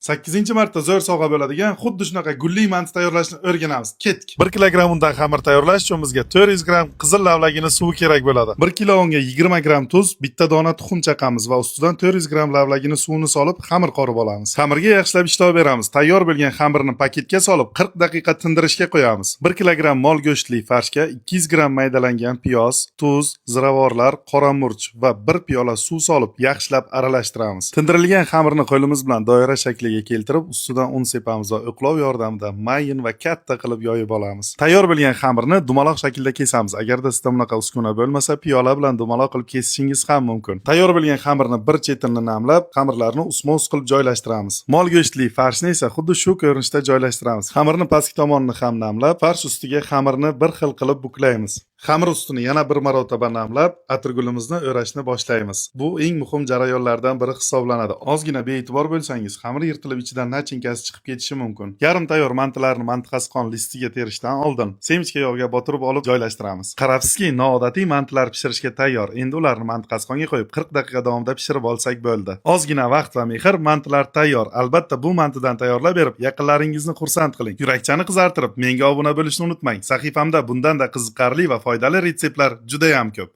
8-marta zo'r sovg'a bo'ladigan xuddi shunaqa gulli manti tayyorlashni o'rganamiz. Ketdik. 1 kilogramm undan xamir tayyorlash uchun bizga 400 gramm qizil lavlagini suvi kerak bo'ladi. 1 kilo unga 20 gramm tuz, bitta dona tuxum chaqamiz va ustidan 400 gramm lavlagini suvini solib xamir qorib olamiz. Xamirga yaxshilab ishlov beramiz. Tayyor bo'lgan xamirni paketga solib 40 daqiqa tindirishga qo'yamiz. 1 kilogramm mol go'shtli farshga 200 gramm maydalangan piyoz, tuz, ziravorlar, qora murch va 1 piyola suv solib yaxshilab aralashtiramiz. Tindirilgan xamirni qo'limiz bilan doira shakliga keltirib, ustidan un sepamiz va o'qlov yordamida mayin va katta qilib yoyib olamiz. Tayyor bo'lgan xamirni dumaloq shaklda kesamiz. Agarda sizda bunaqa uskuna bo'lmasa, piyola bilan dumaloq qilib kesishingiz ham mumkin. Tayyor bo'lgan xamirni bir chetini namlab, xamirlarni ustma-ust qilib joylashtiramiz. Mol go'shtli farshni esa xuddi shu ko'rinishda joylashtiramiz. Xamirni pastki tomonini ham namlab, farsh ustiga xamirni bir xil qilib buklaymiz. Xamir ustini yana bir marotaba namlab, atirgulimizni o'rashni boshlaymiz. Bu eng muhim jarayonlardan biri hisoblanadi. Ozgina bee'tibor bo'lsangiz, xamir yirtilib ichidan nachinkasi chiqib ketishi mumkin. Yarim tayyor mantilarni mantiqasqon listiga terishdan oldin semechka yog'iga botirib olib joylashtiramiz. Qarabsizki, noodatiy mantilar pishirishga tayyor. Endi ularni mantiqasqonga qo'yib 40 daqiqa davomida pishirib olsak bo'ldi. Ozgina vaqt va mehr, mantilar tayyor. Albatta bu mantidan tayyorlab berib, yaqinlaringizni xursand qiling. Yurakchani qizartirib, menga obuna bo'lishni unutmang. Sahifamda bundan-da qiziqarli va foydali retseptlar juda ham ko'p.